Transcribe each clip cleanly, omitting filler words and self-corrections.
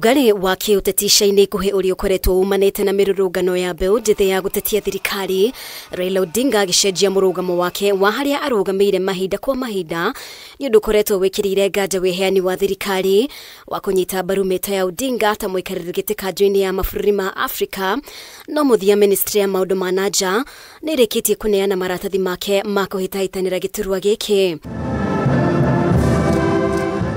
Ũrugarĩ wa kĩũteti ica-inĩ ikuhĩ ũrĩa ũkoretwo umanĩte na mĩrũrũngano ya mbeũ njĩthĩ ya gũtetia thirikari, Raila Odinga agĩcenjia mũrũgamo wake wa harĩa arũgamĩire mahinda kwa mahinda nĩ ũndũ ũkoretwo wĩkĩrĩire nganja wĩheani wa thirikari wa kũnyita mbaru mĩta ya Odinga ta mũikarĩri gĩtĩ kanjũ-inĩ ya mabũrũri ma Afrika. No mũthia ministry ya maũndũ ma na nja nĩ ĩrĩkĩtie kũneana maratathi make ma kũhĩtahĩtanĩra gĩturwa gĩkĩ.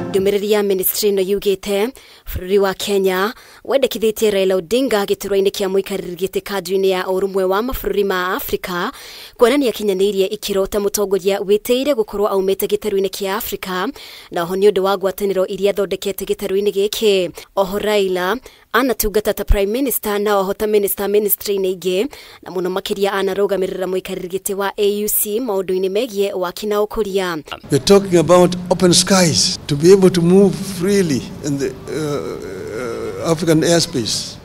Ndũmĩrĩri ya ministry ĩno yugĩte bũrũri wa Kenya wendekithĩtie Raila Odinga gĩturwa-inĩ kĩa mũikarĩri gĩtĩ kanjũ-inĩ ya ũrũmwe wa mabũrũri ma Afrika kuonania akinyanĩirie ikĩro ta mũtongoria wĩtĩire gũkorwo aumĩte gĩtarũ-inĩ kĩa Afrika, na oho nĩ ũndũ wa ngwatanĩro iria athondekete gĩtarũ-inĩ gĩkĩ. Oho Raila anatungata ta prime minister na oho ta minister ministry-inĩ ingĩ, na mũno makĩria anarũgamĩrĩra mũikarĩri gĩtĩ wa AUC maũndũ-inĩ megiĩ waki na ũkũria. We're talking about open skies, to be able to move freely in the African airspace.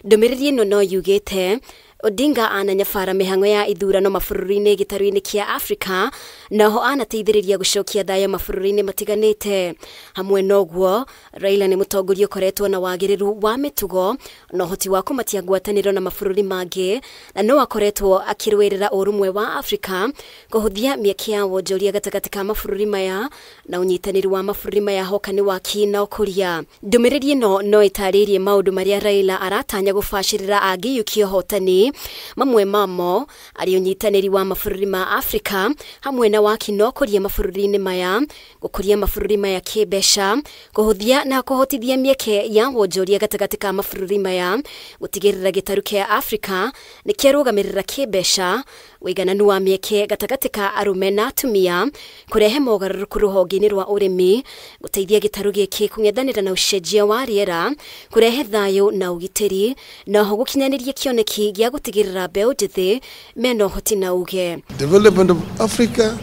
Ndũmĩrĩri ĩno no yugĩte Odinga ananyabara mĩhang'o ya ithurano mabũrũri-inĩ gĩtarũ-inĩ kĩa Afrika, na oho anateithĩrĩria gũcokia thayũ mabũrũri-inĩ matiganĩte. Hamwe noguo, Raila nĩ mũtongoria ũkoretwo na wagĩrĩru wa mĩtugo na ũhoti wa kũmatia ngwatanĩro na mabũrũri mangĩ, na no akoretwo akĩrũĩrĩra ũrũmwe wa Afrika, kũhũthia mĩeke ya wonjoria gatagatĩ ka mabũrũri maya na ũnyitanĩri wa mabũrũri maya hoka nĩ waki na ũkũria. Ndũmĩrĩri ĩno no ĩtarĩrie maũndũ marĩa Raila aratanya gũbacĩrĩra angĩiyũkia ũhotani, mamwe mamo arĩ ũnyitanĩri wa mabũrũri ma Afrika hamwe na waki na ũkũria mabũrũri-inĩ maya, gũkũria mabũrũri maya kĩmbeca, kũhũthia na kũhotithia mĩeke ya wonjoria gatagatĩ ka mabũrũri maya, gũtigĩrĩra gĩtarũ kĩa Afrika nĩ kĩarũgamĩrĩra kĩmbeca, ũigananu wa mĩeke gatagatĩ ka arũme na atumia, kũrehe mogarũrũku rũhonge-inĩ rwa ũrĩmi, gũteithia gĩtarũ gĩkĩ kũng'ethanĩra na ũcenjia wa rĩera, kũrehe thayũ na ũgitĩri, na oho gũkinyanĩria kĩoneki gĩa gũtigĩrĩra mbeũ njĩthĩ mena ũhoti na uge. Development of Africa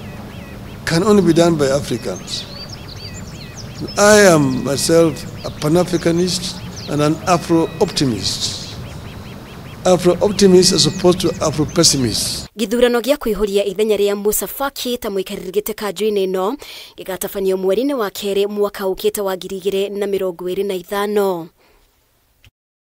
can only be done by Africans. I am myself a Pan-Africanist and an Afro-optimist. Afro-optimist as opposed to Afro-pessimist. Gĩthurano gĩa kũihũria ithenya rĩa Musa Faki ta mũikarĩri gĩtĩ kanjũ-inĩ ĩno gĩgatabanio mweri-inĩ wa kerĩ mwaka ũkĩte wa 2025.